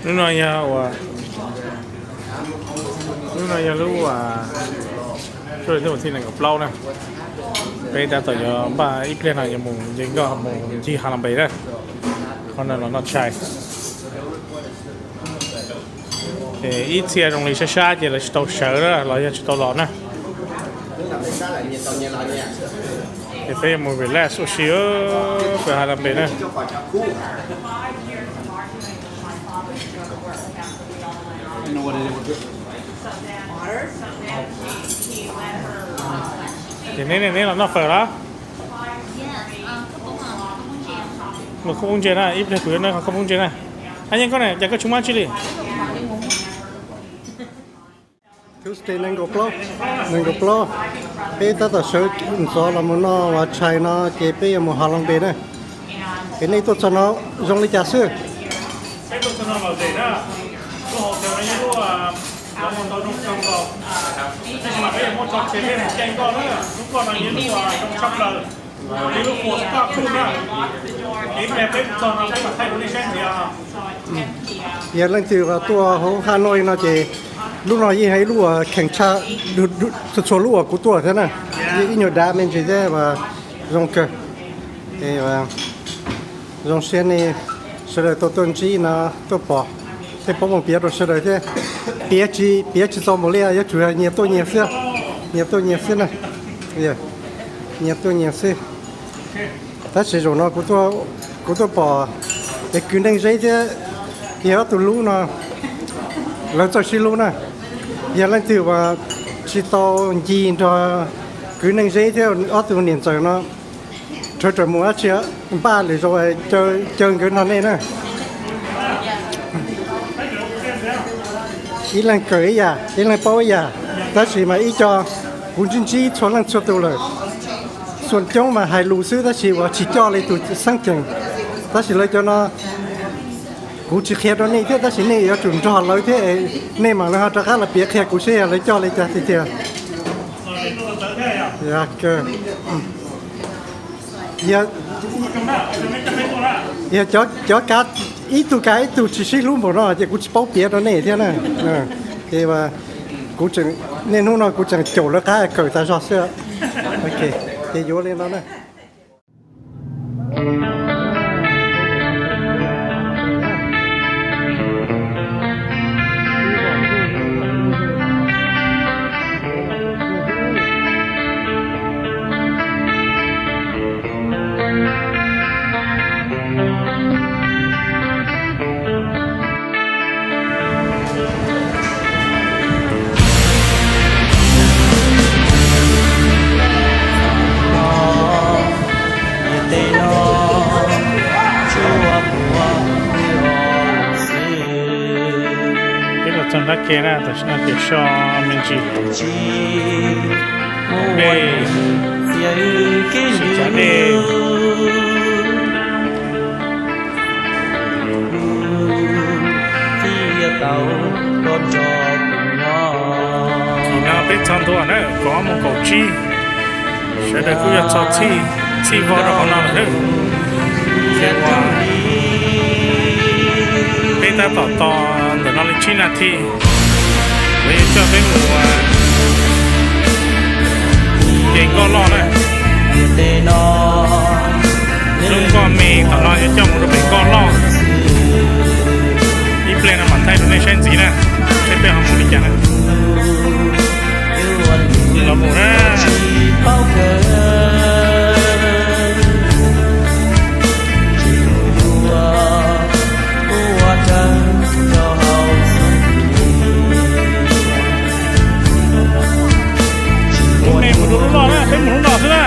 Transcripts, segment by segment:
Lub no yog ua, lub no yog lub ua, lub thib nees nkaum plaub na. Peb tab tom yuav npaj ib pliag no yuav mus nce nkoj mus ncig Halong Bay na. Qhov no los noj tshais. Ces ib txhia zoo li sab sab ces lawv tsis tau sawv na los yog tsis tau los na. Ces peb yuav mus relax ua si pem Halong Bay na. Ces neb, neb los noj fawm los? Noj khaub poob ntse na, ib pliag kuv yuav noj khaub poob ntse na. Ab, yeej koj na, cas koj tsis muaj dab tsi li? Tuesday nees nkaum plaub, nees nkaum plaub, peb tab tom sawv ntxov los mus noj ua tshais no ces peb yuav mus Halong Bay na. Es nej tuaj txog no zoo li cas xwb? Peb tuaj txog no lom zem na, lub hauv taws no yog lub, lawv mus tau zoo kawg nkaus, tab sis mas peb yuav muab tso tseg peb mus caij nkoj na, lub nkoj no yog lub zoo tshaj plaws, yog lub Fort Scott Cruise na. Ces ib pliag peb mus txog no peb mam thaij rau nej saib ntxiv os. Yog leej twg tuaj hauv Hanoi no ces lub no yeej yog ib lub uas kheem tshaj, txhua txhua lub uas kuv tuaj thiab na, yeej ib nyuag dav me ntsis thiab uas zoo kawg. Zoo siab nej sawv daws tau tuaj ntsib no, tuaj pom, thiaj paub mus piav rau sawv daws thiab. Piav tsis, piav tsis txaus npaum li, yuav tsum nyias tuaj nyias xwb, nyias tuaj nyias xwb na, nyias tuaj nyias xwb. Tab sis zaum no kuv tuaj pom es kwv Neej Zeb thiab yog ob tug hlub no, lawv txawj sib hlub na. Yog leej twg uas tsis tau ncig nrog kwv Neej Zeb thiab ob tug niam ntxawm no, rhawv rawm mus dab tsi npaj lwm zaus caw nkawd nrog nej na. Ib leeg kawm ib yam, ib leeg paub ib yam, tab sis mas ib co kuv ntsib ntsib txhua leej txhua tus lawm. Xuam coob mas hais lus xwb tab sis uas tsis coj li tus xeeb ceem. Tab sis lawv cov no kuv tsis qhia rau nej thiab tab sis nej yuav tsum nrog lawv thiab, nej mam li ho rov qab los piav qhia kuv seb yog lawv coj li cas tiag tiag. Yog cov kav ib tug kav ib tug tsis sib hlub npaum no ces kuv tsis paub piav rau nej thiab na. Ces kuv tseem, niaj hnub no kuv tseem caum lawv qab kawm tas zog xwb. Ces yuav li no na. Peb los txog nrab ke na, tam sim no ces so me ntsis dej, sib cav dej. Tim no peb txog ntua na, kaum ob moos kaum tsib, sawv daws kuj yog txog txhij vog rau hauv no lawm na. Ces uas peb tab tom tos ntawm no li tsib nas this, lawv yuav coj peb mus ces nkoj loj na. Lub nkoj me tom no yuav coj mus rau pem nkoj loj. Ib pliag no mam thaij rau nej saib ntxiv na, saib peb ho mus li cas na. Los mus na. Lub me mus rau lub loj na, peb mus lub no xwb na.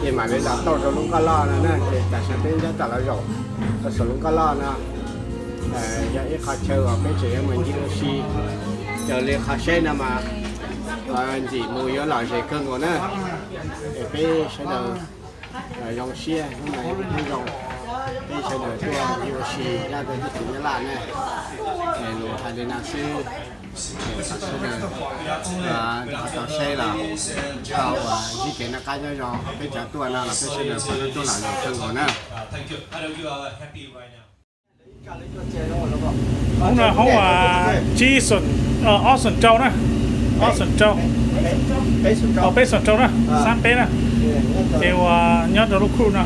Ces mam li los tauj rau lub nkoj loj no na, ces tam sim no peb nyob tom lawv zaum rau saum lub nkoj loj no. Yog ib qho chaw uas peb tseem yuav mus ncig ua si, raws li qhov saib no mas ntxim mus yuav lom zem kawg nkaus na. Es peb sawv daws zoo siab hnub no peb zoo, peb sawv daws tuaj ncig ua si nyob rau teb chaws Nyab Laj ne. Es lus hais li no xwb, es sawv daws ho tau saib los tau ua ntsib kev noj qab nyob zoo, peb cov tuaj no los peb sawv daws pom tuaj lom zem kawg nkaus na. Hoob no hoob tsib xoom, ob xoom rau na, ob xoom rau, peb xoom rau na, xab peb na. Ces uas nyob rau lub khuj no,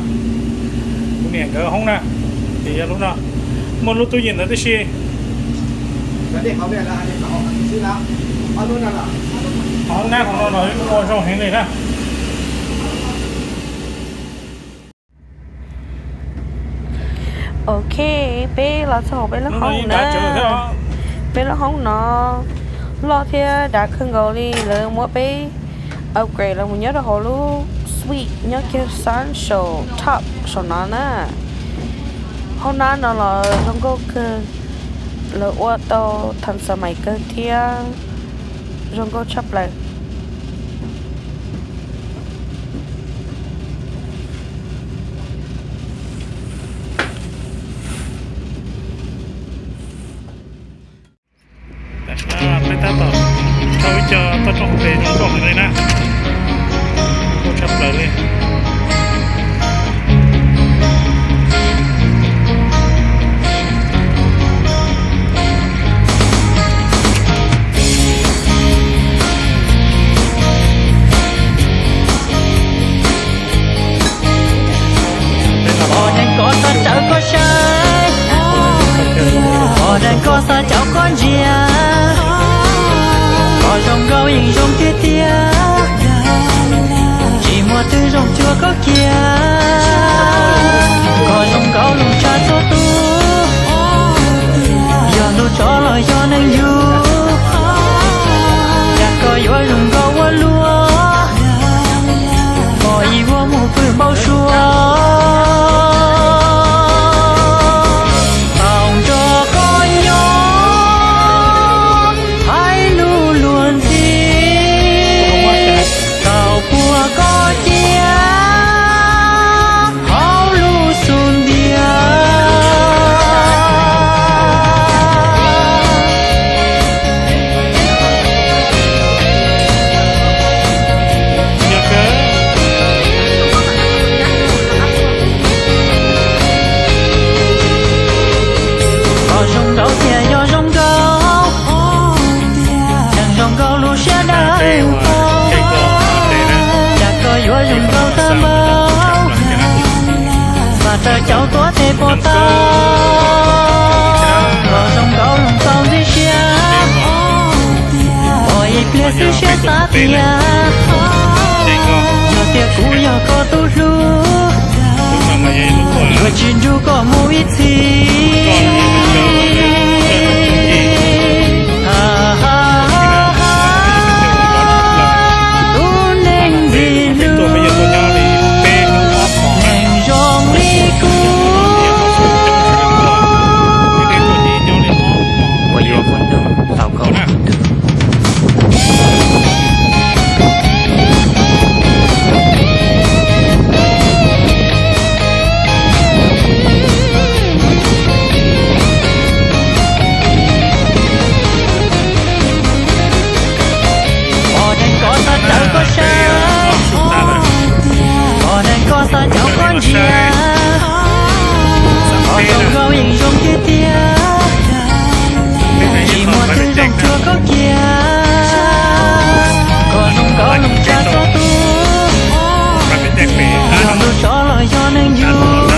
kuv niam nkawd hoob na, ces yog lub no, muaj lub tub yees ntawd tib si. Hoob nab hauv no los ua zoo heev li na. Ok, peb los txog hauv peb lub hoob na. Peb lub hoob no loj thiab dav kawg nkaus li, lawv muab peb upgrade los mus nyob rau hauv lub suite nyob kiag xab saum top saum no na. Hoob nab no los zoo nkauj kawg, lawv ua tau tham xa mais kawg thiab zoo nkauj tshaj plaws. Peb tab tom thauj ib co toj roob hauv pes zoo nkauj heev li na, zoo nkauj tshaj plaws li. Pom neeg koj xav tsawv koj saib, pom neeg koj xav caum koj ntsia, koj zoo nkauj yeej zoo tiag tiag, tsis muaj twg zoo cuag koj kiag, koj zoo nkauj zoo tshaj txhua tus, yog ntuj tsov los yog neeg yug, cas koj yuav zoo nkauj ua luaj, pom ib vuag mus pw npau suav, tau nrog koj nyob, hais lus luag ntxhi, tau puag koj cia, hauv lub xub ntiag. Koj zoo nkauj tiag yog zoo nkauj, tseem zoo nkauj lub siab dawb paug, cas koj yuav zoo nkauj tag npaum, mas raws cov tuav tes puas tau, koj zoo nkauj zoo txaus ntxim siab, pom ib pliag xwb siab xav tias, yog tias kuv yog koj tus hlub, yuav tsis nrug koj mus ib txhis. Tus neeg ntxim hlub, neeg zoo li kuv, ua yuav muaj hnub tau koj. Pom neeg koj xav tsawv koj saib, pom neeg koj xav caum koj ntsia, koj zoo nkauj yeej zoo tiag tiag, tsis muaj twg zoo cuag koj kiag, koj zoo nkauj zoo tshaj txhua tus, yog ntuj tsov los yog neeg yug,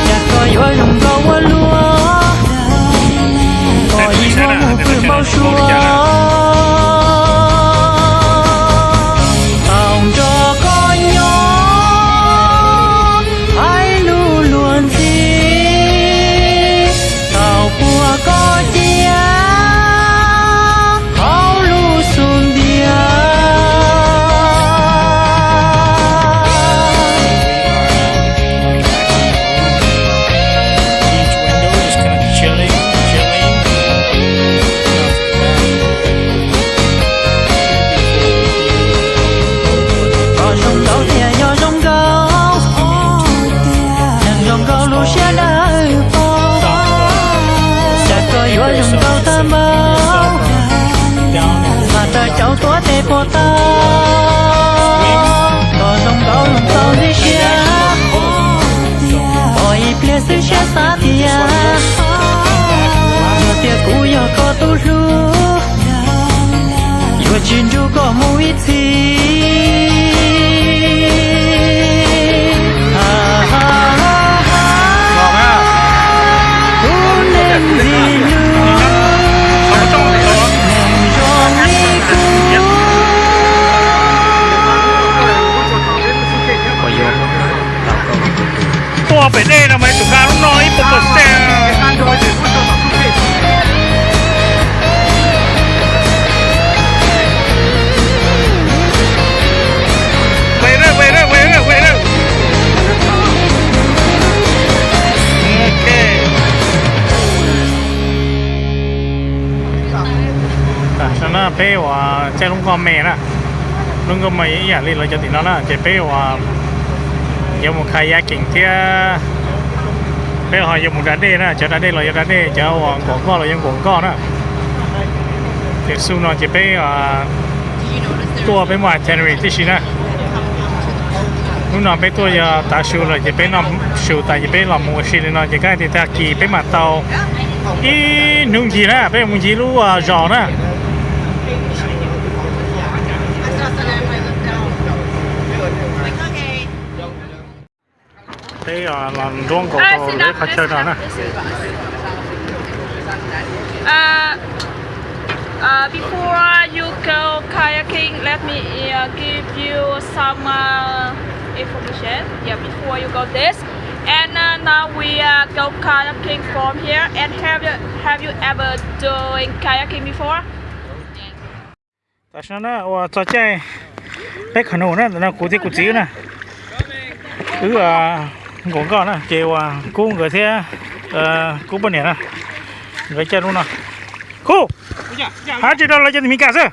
cas koj yuav zoo nkauj ua luaj, pom ib vuag mus pw npau suav, tau nrog koj nyob, hais lus luag ntxhi, tau puag koj cia, Puas tau kom zoo npaum zoo txaus ntxim siab, pom ib pliag xwb siab xav tias yog tias kuv yog koj tus hlub, yuav tsis nrug koj mus ib txhis. Tus neeg ntxim hlub, neeg zoo li kuv. Tuaj pem dej no mas tus nqa lub no ib puas percent. Tam sim no peb uas caij lub nkoj me na, lub nkoj me ib yam li lawv cov tim no na, ces peb uas yuav mus kayaking thiab, peb ho yuav mus da dej na, cov da dej los yuav da dej, cov uas nkaum nkoj los yuav nkaum nkoj na. Ces xub no ces peb tuaj peb muaj itinerary tib si na. Hnub no peb tuaj yog tav su lawm ces peb noj su tas ces peb los mus ua si li no ces kav hais tias tag kis peb mam tau ib hnub ncig na, peb mus ncig lub zos na. Peb los nruab nkaus rau lawv qhov chaw no na. Uh, uh, before you go kayaking, let me uh, give you some uh, information. Yeah, before you go this. And uh, now we uh, go kayaking from here. And have you have you ever doing kayaking before? Tam sim no na uas txog caij peb canoe na, ntawm no kuv thiab kuv txiv na, wb nkaum nkoj na, ces uas Kub nkawd thiab Kub poj niam na, nkawd caij lub no. Kub, hab tsis rau lawv cov tim Mis Kas xwb.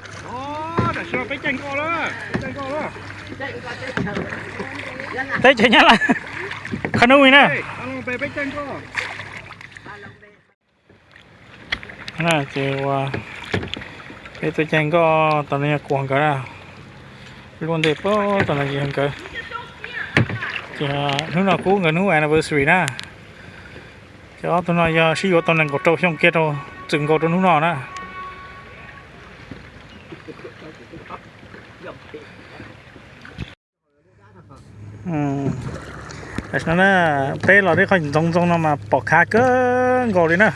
Teb chaws Nyab Laj, canoe na. Ces uas peb tuaj caij nkoj, tom no yog kuv nkawd na, lub ntej pab tom no yog nkawd. Ces hnub no Kub nkawd hnub anniversary na, ces ob tug no yog sib yuav tau nees nkaum rau xyoo kiag rau txwm nkaus rau hnub no na. Tam sim no na, peb los tib qho ntxoov ntxoo no mas pom khav kawg nkaus li na.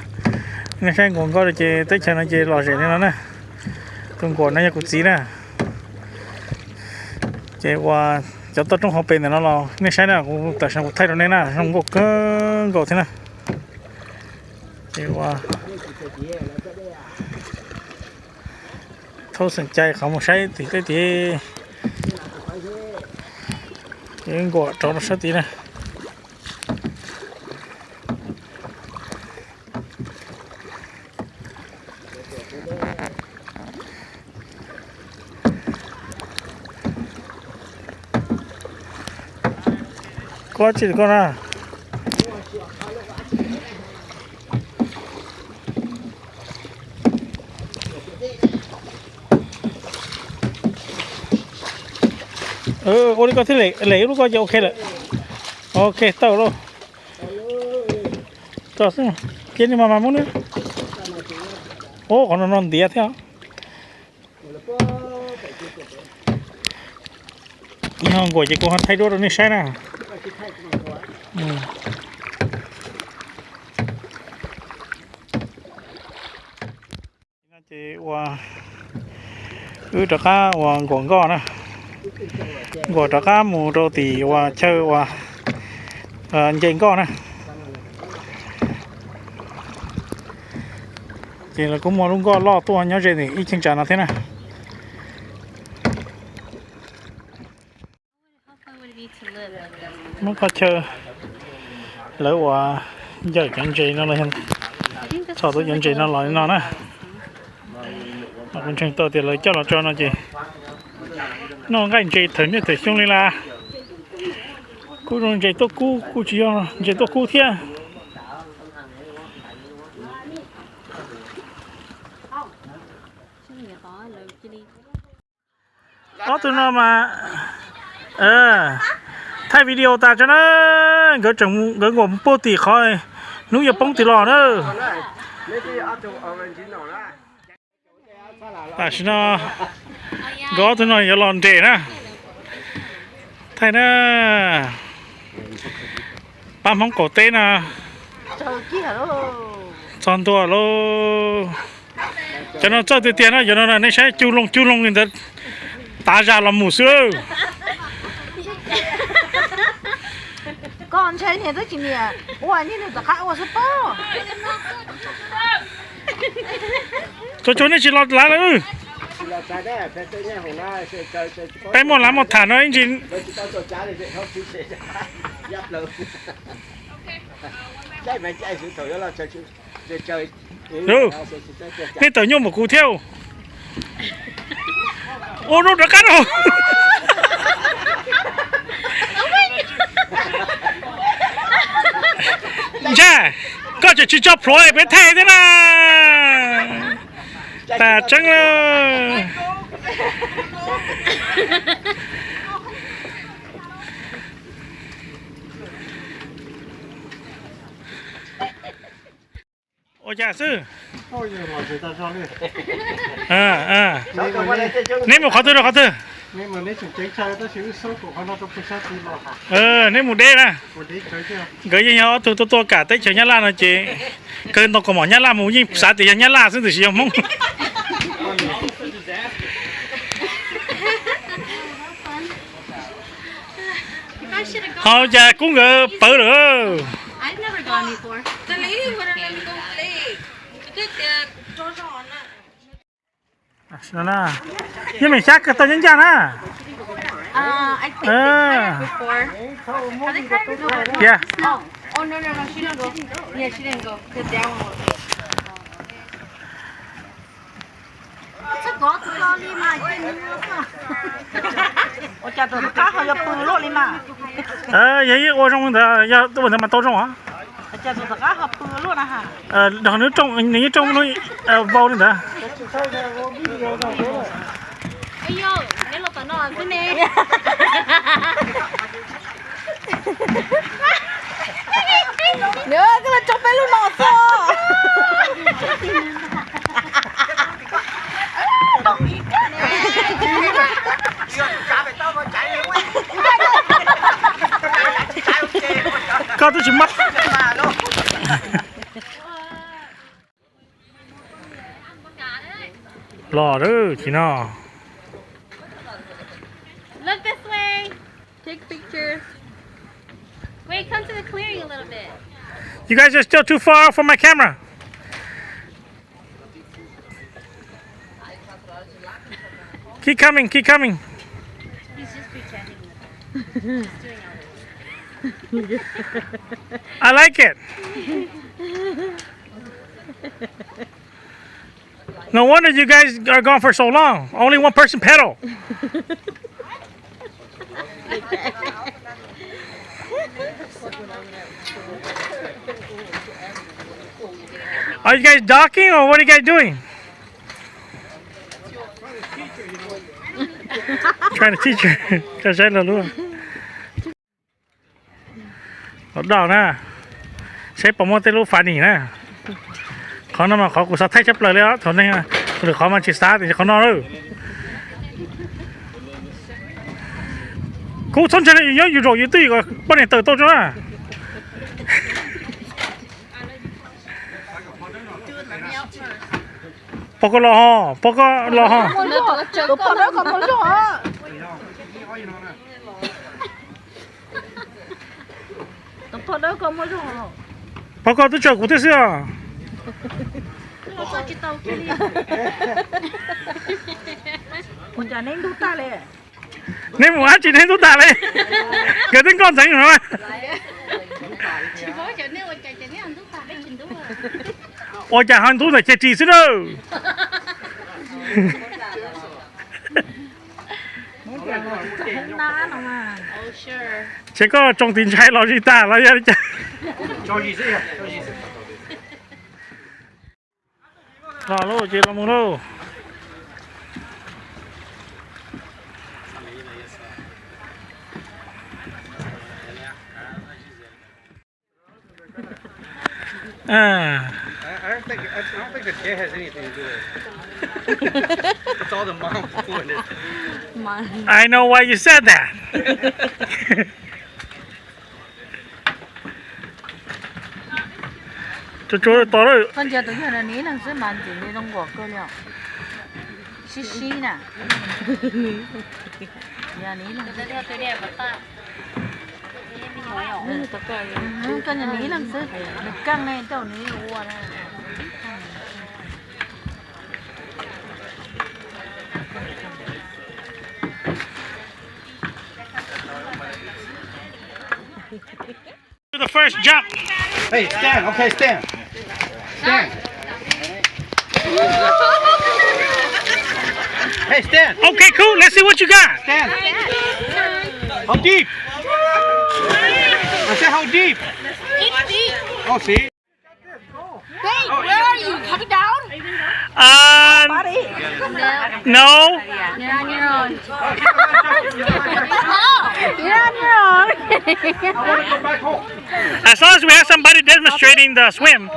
Nej saib nkaus nkoj ces teb chaws no ces lom zem li no na. Tus nkuam no yog kuv txiv na. Ces uas cov toj roob hauv pes ntawm no los nej saib na, kuv tam sim no kuv thaij rau nej na, zoo nkauj kawg nkaus thiab na. Ces uas thaub xeem cai qhov mus saib tim teb tid, ces nkuam rov rau sab tid na. Koj tsis koj na. Ua li koj thiaj li ib lub koj ces ok lawm. Ok tau lauj. Tso xwb, cia li mas mas muab na. Ub, qhov no no ntiav thiab. Yog nkuam ces kuv ho thaij duab rau nej saib na. Ces uas wb rov qab uas nkuam nkoj na, nkuam rov qab mus rau tim uas chaw uas nce nkoj na. Ces lawv kuj muaj lub nkoj loj tuaj nyob ze ib cheeb tsam no thiab na. Muab qhov chaw lawv uas ncawm cov ntses no los yog txhom tau cov ntses no los li no na. Kuv ntseeg tau tias lawv coj los tso no ces noj nqaij ntses thaum niaj thaum xyoo li las. Kuj zoo ntses tuaj kub, kuj tsis yog ntses tuaj kub thiab. Ob tug no mas thaij video tas tso na, nkawd tseem nkawd nkaum puag tim qhov hnub yuav poob tim los na. Tam sim no nkawd ob tug no yuav los nres na. Thaij na, pab Hmoob qaum teb no txog ntua lauj. Cov no txawj tiag tiag na, cov no nej saib cug loo cug loo li ntawd tav zag los mus xwb. Koj ntshe niag twb tsis niam ua, niag nws tom qab ua xwb pob. Tsuas tsuas nej tsis los lav lawm. Peb muaj lav muaj tham no ib ntsis. Nej tawm nyuaj npaum kuv thiab. Ua rau rov qab no. Ntshai, koj tseem tsis tso plhuav peb thaij thiab na. Tas tseeb lawm. Ua cas xwb? Neb mus qhov twg rau qhov twg? Neb mus deb na. Nkawd yeej yog ob tug tuaj tuaj kam teb chaws Nyab Laj no ces kawg ntau kaus mom Nyab Laj mus yeej xav tias yog Nyab Laj xwb tiam sis yog Hmoob. Ho cas kub nkawd pawv lawm. Yeej me xyab kawg tau ncaj ncaj na. Ua cas tus tom qab ho yuav pw luaj li mas? Yog ib ua zoo ntawd, yog ua ntawd mas tau zoo. Ua cas tus tom qab ho pw luaj na ha? Nws yeej rooj vau li ntawd. Nws koj los tso peb lub no xwb. Koj twb tsis mab. Los lawm tsis no. Look this way. Take pictures. Wait, come to the clearing a little bit. You guys are still too far out from my camera. Keep coming, keep coming. He's just pretending. He's doing all this. I like it. No wonder you guys are gone for so long. Only one person pedal. Are you guys docking or what are you guys doing? Trying to teach her. Koj saib los lub. Los doj na, saib puas muaj tej lub funny na. Qhov no mas qhov kuv xav thaij tshaj plaws li os, thaum neeg lwm qhov mas tsis xav tias qhov no lawm. Kuv txhob ntshai, nyob yus zaum yus twj ywm kom poj niam tawm tau tso na. Pog koj los ho, pog koj los ho. Pog koj twb tsawm kuv thiab xwb os. Ua cas neb ntug tag li? Neb mus dab tsi neb ntub tag li? Nkawd twb nkauj ntxeev no. Ua cas ho ntub ntawm ceg ris xwb na. Ces koj tsoo tis ntshai los zis tag los yog li cas? Los lauj, ces los mus lauj. Uh, I, I don't think I don't think the dad has anything to do with it. It's all the mom doing it. I know why you said that. Tsuag tsuag to lawm. Koj ntsia tus yog nws ib leeg xwb mas ntxim li zoo nkaus kawg li os. Sib sib na. Yog nws ib leeg. Koj nws ib leeg xwb, nws kaj ne rau nws ua na. Do the first jump. Hey, stand. Okay, stand. Stand. Hey, stand. Okay, cool. Let's see what you got. Stand. How deep? I said how deep? It's deep. Oh, see. Wait, where are you? Coming down? Uh, no. As long as we have somebody demonstrating the swim.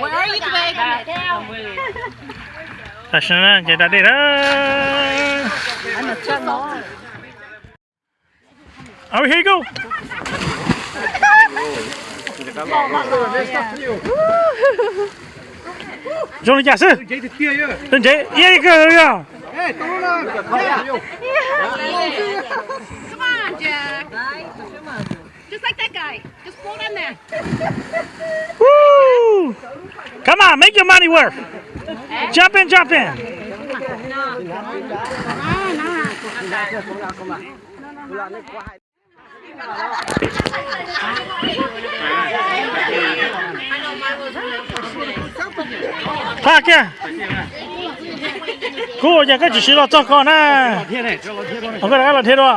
Where are you today? Tam sim no ces da dej lawm. Over here you go. Zoo li cas xwb? Ntsev iab kawg li os. Come on, Jack. Just like that guy. Just float on there. Woo! Come on, make your money worth. Jump in, jump in. Thaj kiag. Kuv ua cas koj tsis siv los txog ko na. Koj rov qab los dhia dua.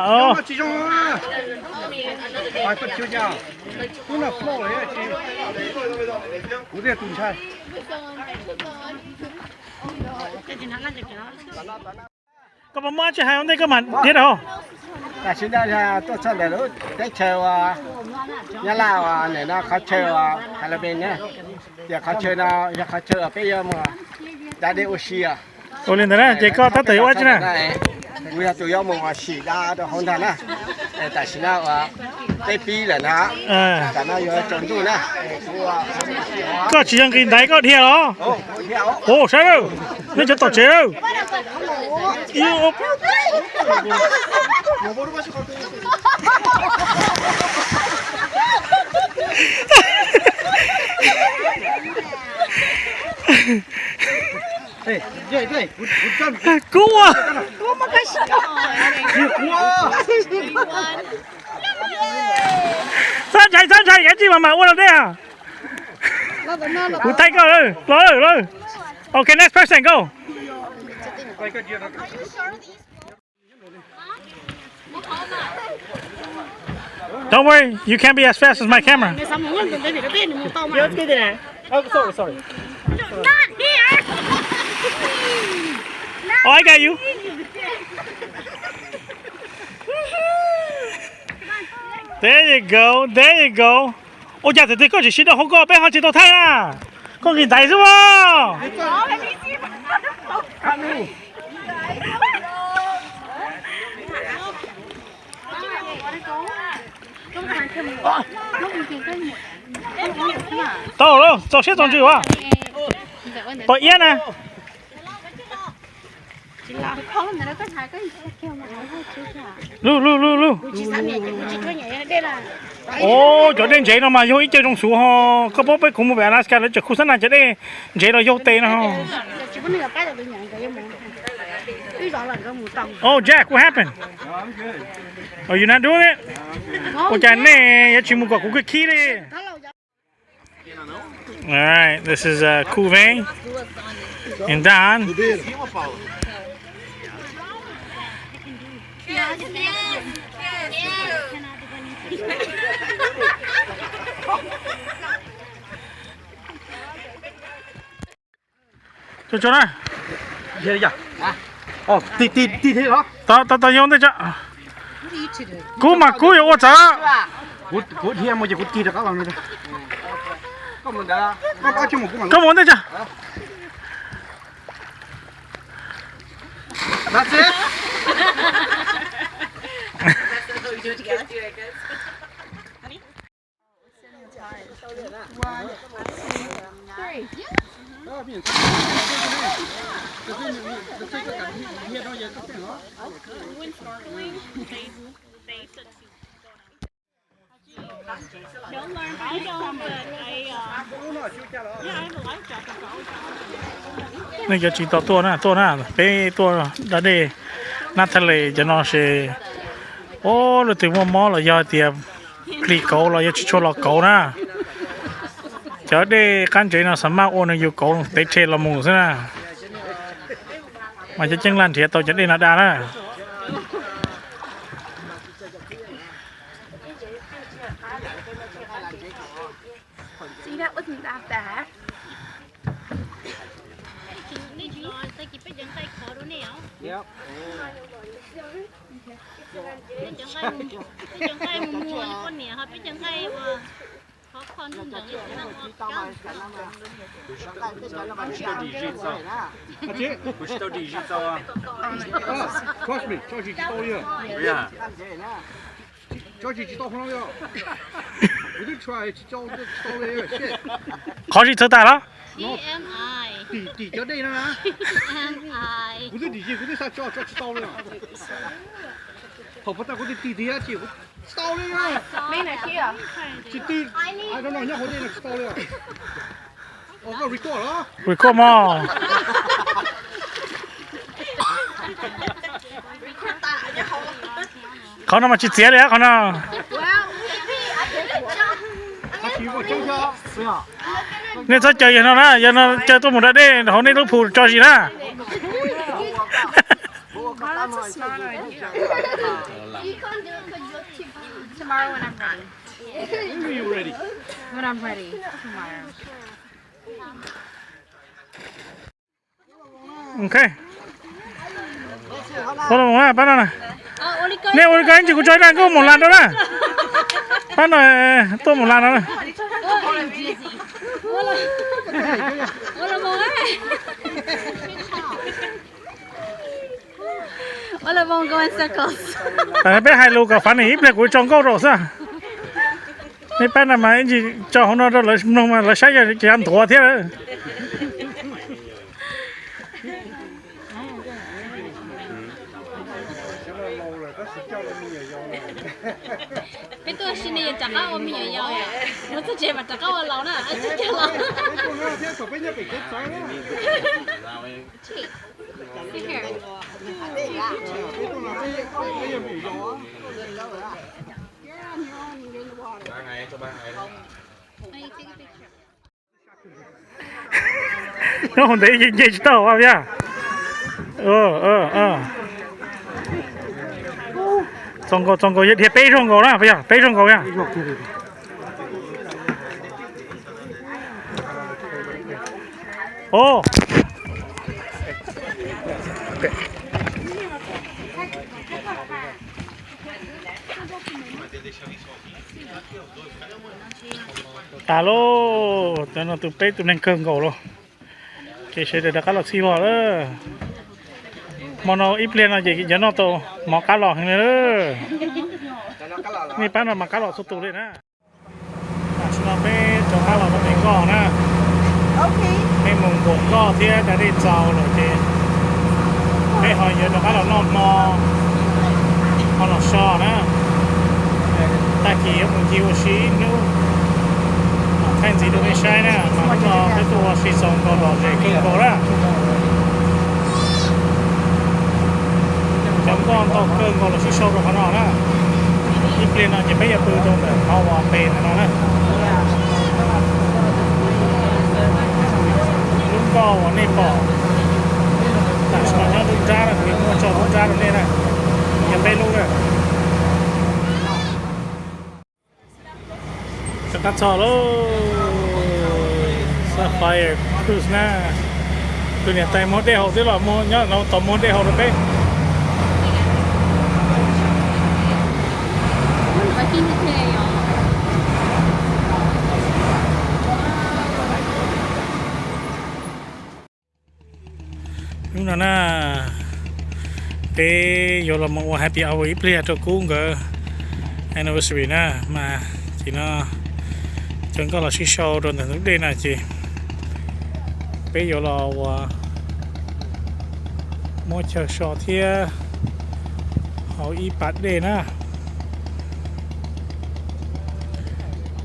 Koj puas muaj dab tsi hais ua ntej koj mam dhia rau hauv? Tam sim no tuaj txog ntawm lub teb chaws uas Nyab Laj uas ntawm no qhov chaw uas Philippines na, ces qhov chaw no yog qhov chaw uas peb yuav mus da dej ua si os. Ua li ntawd na ces koj tab tom yuav ua dab tsi na? Kuv yog tus yuav mus ua si da rau hauv ntag na. Tam sim no uas teb pib lawm na, tam no yuav tsaus ntuj na. Koj tsis yog nqis ntaiv koj dhia los? Ua saib lawm, nej cov tom tsev lawm. Kub ua. Txhob ntshai, txhob ntshai, kav tsij mas mam ua los dej. Kuv thaij koj lawm, los lawm, los. Okay, next person, go. Don't worry, you can't be as fast as my camera. Not here. Oh, I got you. There you go, there you go. Ua cas thaum twg koj tsis siv rau hauv ko peb ho tsis tau thaij na? Koj nqis ntaiv xwb as. Tau lawm, txaus siab txaus ntsws as. Pom iab na. Lug lug lug lug. Os, cov dej ntsev no mas yog ib ce zoo xwb ho. Koj paub peb kuv mus pem Alaska lawv tseem khu xab nas cov dej ntsev los yau tes no. Oh, Jack, what happened? Oh, you not doing it? Ua cas nej yuav tsis mus kom kuv khib khib li? All right, this is uh, Kuv Veej and Don. Tso tso na. Tau tau tau, yog ntej tso. Kub mas kub yuav ua tsav. Koj mus ntej tso. Nej cov tsis tau tuaj na, tuaj na, peb tuaj da dej Nab Thaj Les cov no ces, o, leej twg muaj mob los yog tias plis kauv los yog tsis tshua los kauv na, cov dej qab ntsev no xav maj ua nws yus kauv tev rhe los mus xwb na. Mas cov ceeb laj nrhiav tau cov dej no da na. Trust me, tso zis tsis tau li. Tso zis tsis tau li. Kuv twb try tsis tau li. Qhov zis txawv tas los? Tim cov dej no na. Kuv twb dim zis kuv twb xav tso tso tsis tau li. Thaum puag ta kuv twb dim tiag tiag ces kuv tsis tau li. Tsis tau, I don't know, nyob hauv dej no tsis tau li. Record mog. Qhov no mas tsis txiav li qhov no. Nej txhob caw yawg no na, yawg no caw tuaj mus da dej hauv nej lub phu tso zis na. Ok. Ua los na, pab no na. Nej ua li ko ib ntsis kuv tso ib daim nkauj mus las rau na. Pab no tuaj mus las no na. Peb hais lus kom funny ib pliag kuv tso nkauj rau xwb. Nej pab no mas ib ntsis tso hauv no rau lawv mloog mas lawv saib yog cov ntuav thiab. Peb tuaj sim neej rov qab ua me nyuam yaus, mus txog tsev mas rov qab ua laus na, tsis cag los. Nyob hauv ntev nce tsis tau Paj Viaj. Txaus nkaus, txaus nkaus, yog dhia peb zaug nkaus na, yog peb zaug nkaus na. O, tas lauj, cov no tus peb tus neeg kawg nkaus lauj. Ces sawv daws rov qab los txhij vog lawm. Hmo no ib pliag no ces yuav noj tau mov qab los heev li. Nej pab no mas qab los txhua tus li na. Tam sim no peb rov qab los rau pem nkoj na. Peb mus nkaum nkoj thiab da dej txaus lawm ces peb ho yuav rov qab los noj hmo, ho los so na. Tag kis yuav mus ncig ua si ib hnub, thaij ntxiv rau nej saib na. Mas hnub no peb tuaj ua si txaus nkaus lom zem kawg nkaus na. Cov nkoj ntau kawg nkaus los sib sau rau qhov no na. Ib pliag no ces peb yuav pw rau ntawm qhov uas pem ntawm no na. Lub nkoj uas nej pom tam sim no nyob lub nrab na, kuv yuav muab tso lub nrab rau nej na. Yog peb lub na. Rov qab txog lauj, Sapphire Cruise na. Tus niam tais muag dej haus twb los nyob no tos muag dej haus rau peb. Peb yuav los mus ua happy hour ib pliag rau Kub nkawd anniversary na, mas ces no cov nkoj los sib sau rau ntawm ntug dej na ces peb yuav los ua muab chaw so thiab haus ib pas dej na.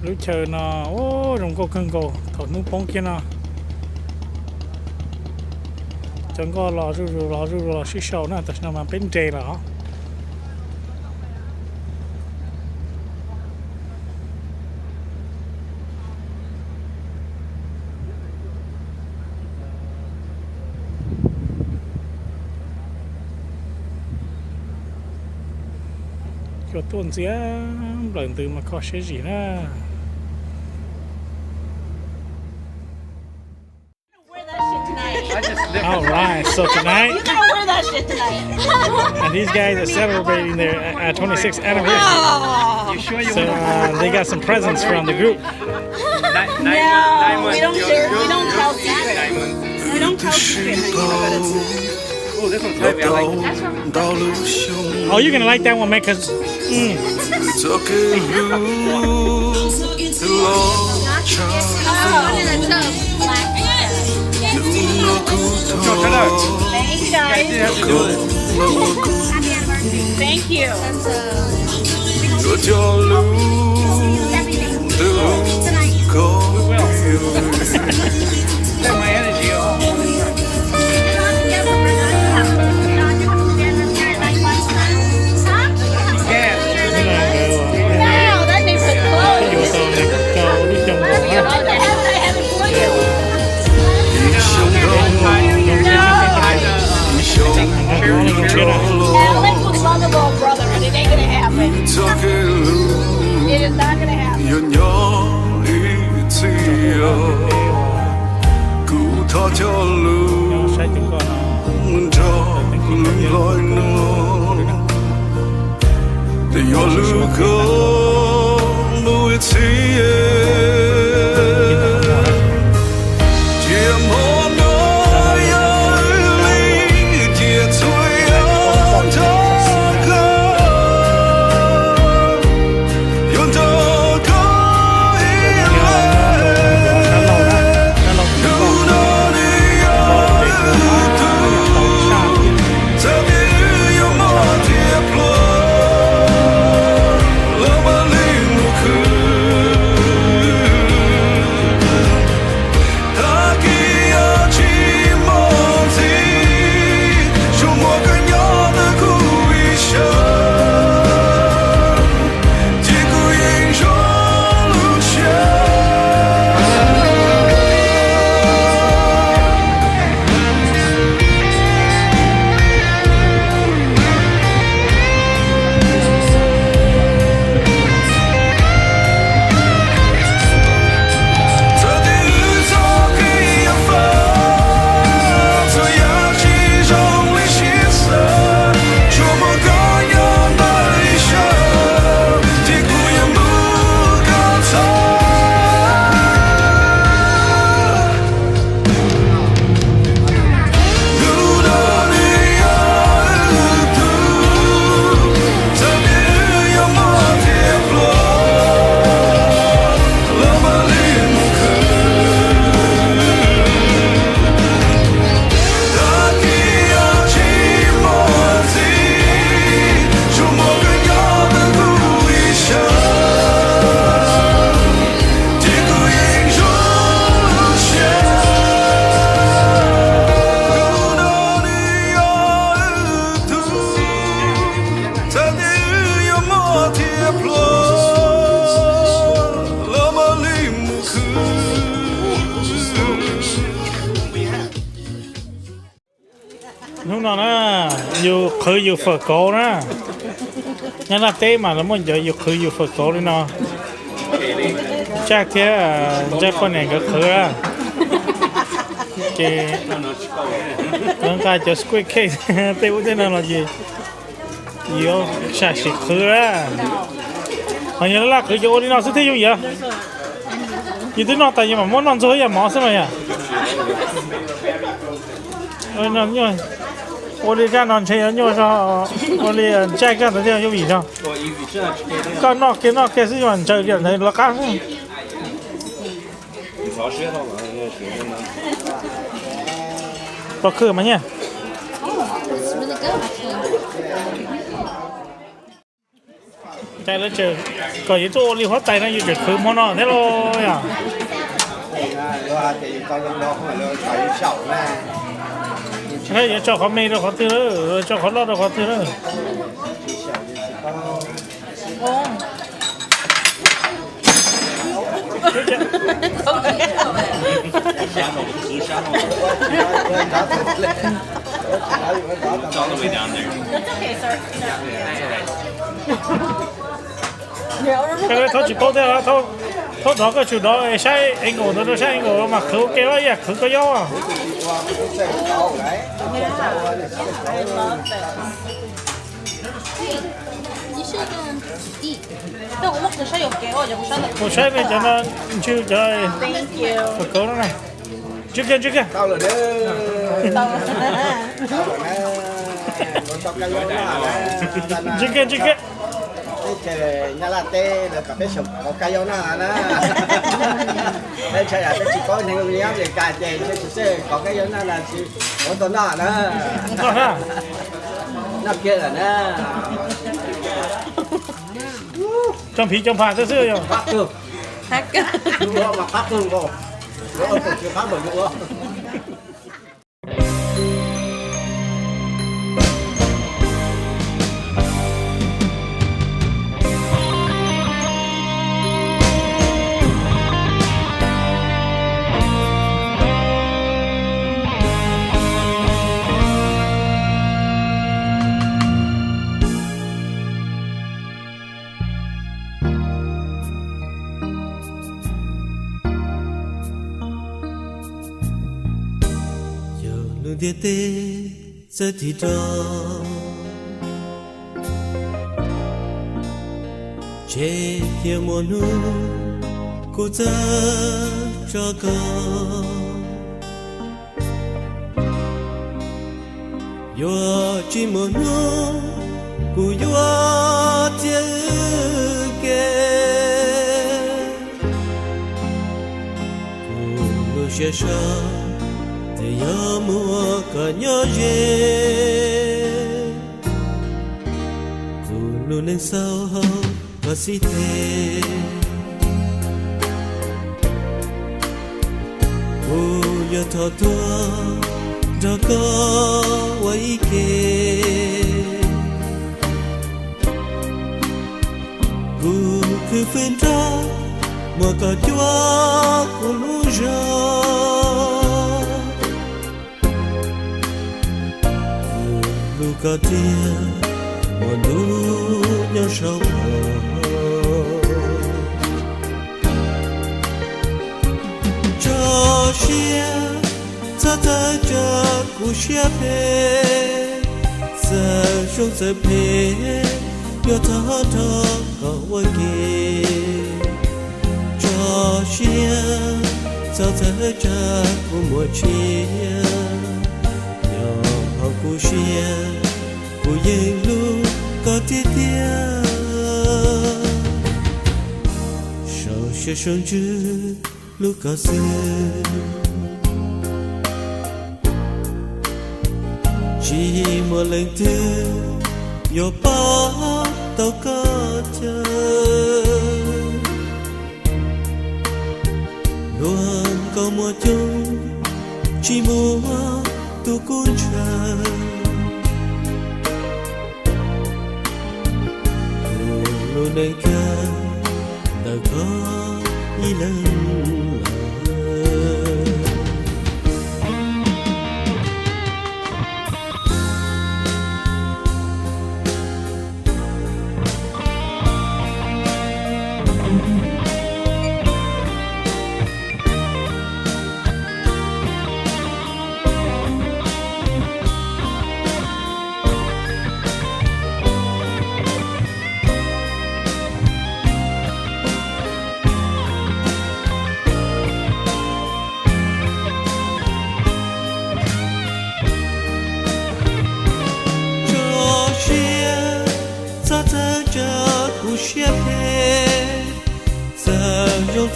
Lub chaw no zoo nkauj kawg nkaus thaum hnub poob kiag no. Cov nkoj los zuj zus los zuj zus los sib sau na, tam sim no mas peb nres lawm os. Cua tuaj ntxiag nplawm ntws mas kho siab zim na. All right, so tonight, and these guys are celebrating their uh, twenty-sixth anniversary. So uh, they got some presents from the group. No, we don't share. We don't tell secrets. We don't tell secrets. Oh, you're gonna like that one, man, 'cause, mm. Thank you, guys. Thank you. It is not gonna happen. Yog nyob ib txhis kuv thov coj lus nrog lub nplog no, tes yog lub koj mus ib txhis. Cia hmo no yog wb li, cia txhua yam nrog koj, yuav nrog koj ib leeg. Hnub no nws yog wb tug, txawm tias wb yuav muaj tiav pluag los mam li mus khwv. Tag kis yog tsis muaj ntxiv, tsuas muaj koj nyob ntawm kuv ib sab, ces kuv yeej zoo lub siab. Hnub no na, yus qhwv yus fawm kauv na. Nyob Nplog teb mas lawv muaj cov yus qhwv yus fawm kauv li no. Tsaj thiab Ntsaj poj niam nkawd qhwv na. Ces nkawd nqa cov squid cake tej ub tej no los ces yuav sam sim qhwv na. Ho yog laj laj qhwv ces ua li no xwb thiaj yooj yim. Yus twb noj tas yus mam muab noj ntxuag ib yam mov xwb mas yom. Ua li zaj no ntshe yuav nyuaj zog, ua li ntsaj zaj ntawd thiaj yuav vim zog. Koj noj kiag noj kiag xwb mas ntsaws kiag ntawd lawv qab xwb. Pov khw mas nyiaj. Cais lawv tseem kom yus tuaj ua li huab tais no yus tseem khwv hmo no thiab lauj yom. Yuav tso qhov me rau qhov twg lawm, tso qhov loj rau qhov twg lawm. Koj thaub tsis paub thiab, thaub dov koj tsum dov saib angle ntawd rau saib angle mas khwv ua ke los ib yam khwv koj yob. Kuv saib nej cov no ntswg cov kawv no na. Ntswg kiag, ntswg kiag. Ntswg kiag, ntswg kiag. Nyab Laj teb lawv kom peb xyaum kov kab yaub noj na. Peb ntshai yam peb tsis paub neeg Amelikas ces ntshe tsis txawj kov kab yaub noj na, tsis ua tau noj na. Noj kiag lawm na. Cov phiv cov pham xwb xwb yog. Qab kawg. Qab kawg. Mas qab kawg nkaus. Yuav ua tus tsis qab npaum yuav ua. Yog lub ntiaj teb txawj tig rov, tseg kiag muaj hnub kuv txawj tso koj. Yuav tsis muaj hnub kuv yuav txiav wb ke. Kuv lub siab sab twb yog muaj koj nyob ze. Kuv lub neej xaus hauv koj xib teg. Kuv yuav thov tuag nrog koj ua ib ke. Kuv khwv fwm nrog muaj koj cuab kuv lub zog. Kuv hlub koj tiag, muaj ntuj nyob saum koj. Tso siab txhob txhawj tsam kuv siab phem, txawm zoo txawm phem yuav thov nrog koj ua ke. Tso siab txhob txhawj tsam kuv muaj tsiaj, nyob hauv kuv siab kuv yeej hlub koj tiag tiag. Sau siab sau ntsws hlub koj xwb, tsis muaj leej twg yuav pab tau koj chaw. Luag nkauj muaj coob, tsis muaj tus kuv ntshaw. Kuv lub neej kawg ntawm koj ib leeg lawm.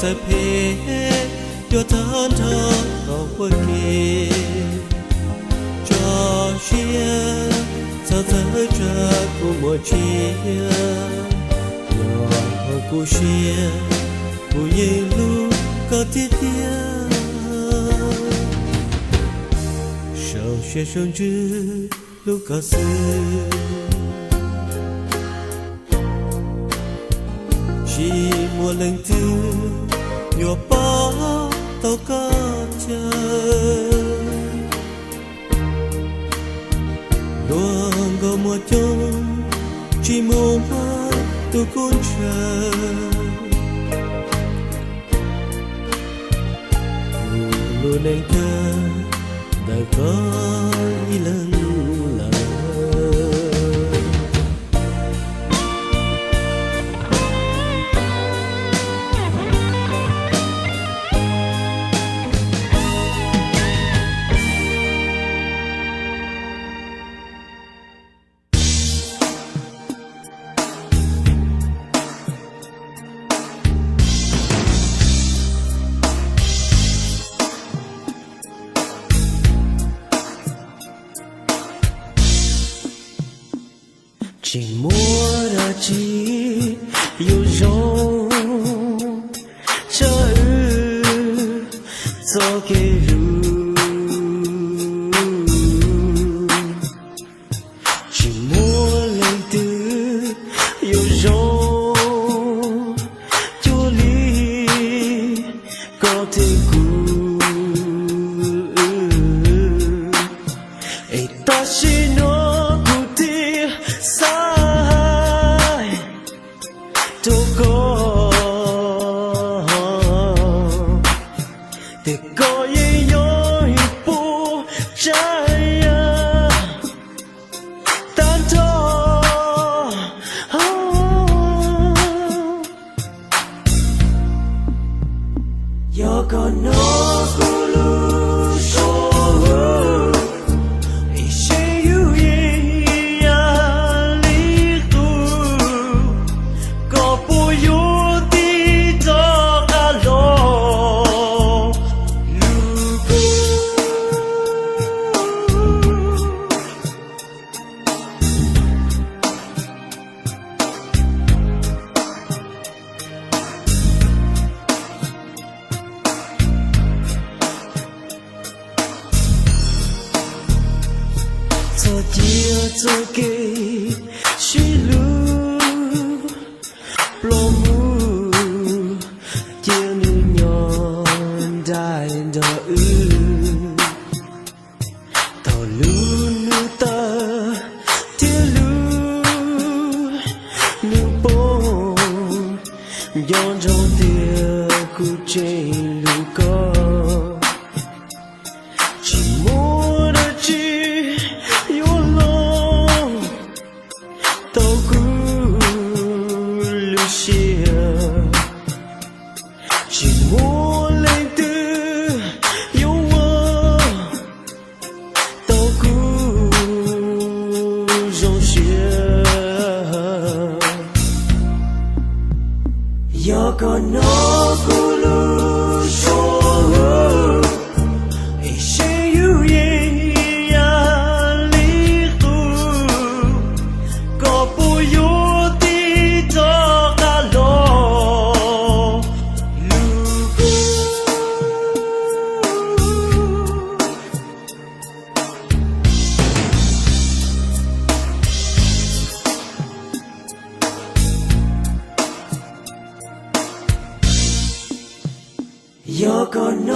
Txawm phem yuav tag nrho tau puag ke, tso siab txhob txhawj tsam kuv muaj tsiab. Yog kuv siab, kuv yeej hlub koj tiag tiag. Sau siab sau ntsws hlub koj xwb, tsis muaj leej twg yuav pab tau koj chaw. Luag nkauj muaj coob, tsis muaj tus kub ntshaw. Kuv lub neej kawg ntawm koj ib leeg lawm. Tsis muaj dab tsi yuav zoo tshaj wb txoj kev hlub. Tsis muaj leej twg yuav zoo cuag li koj thiab kuv. Es tam sim no kuv thiaj xav hais rau koj tias koj yeej yog ib puas tsav yam tag nrho. Yog koj hnov kuv lub suab, ib sim yus yeej yam li qub, koj puas yuav tig rov qab los hlub kuv? Txhob cia txoj kev sib hlub ploj mus, cia nws nyob nraim nrog wb. Thaum lub hnub tawg thiab lub hnub poob, nco ntsoov tias kuv tseem hlub koj. Tsis muaj dab tsi yuav hloov tau kuv lub siab. Tsis muaj leej twg yuav ua tau kuv zoo siab. Yog koj hnov kuv lub suab, ib sim yus yeej yam li qub, koj puas yuav tig rov qab los hlub kuv? Yog koj hnov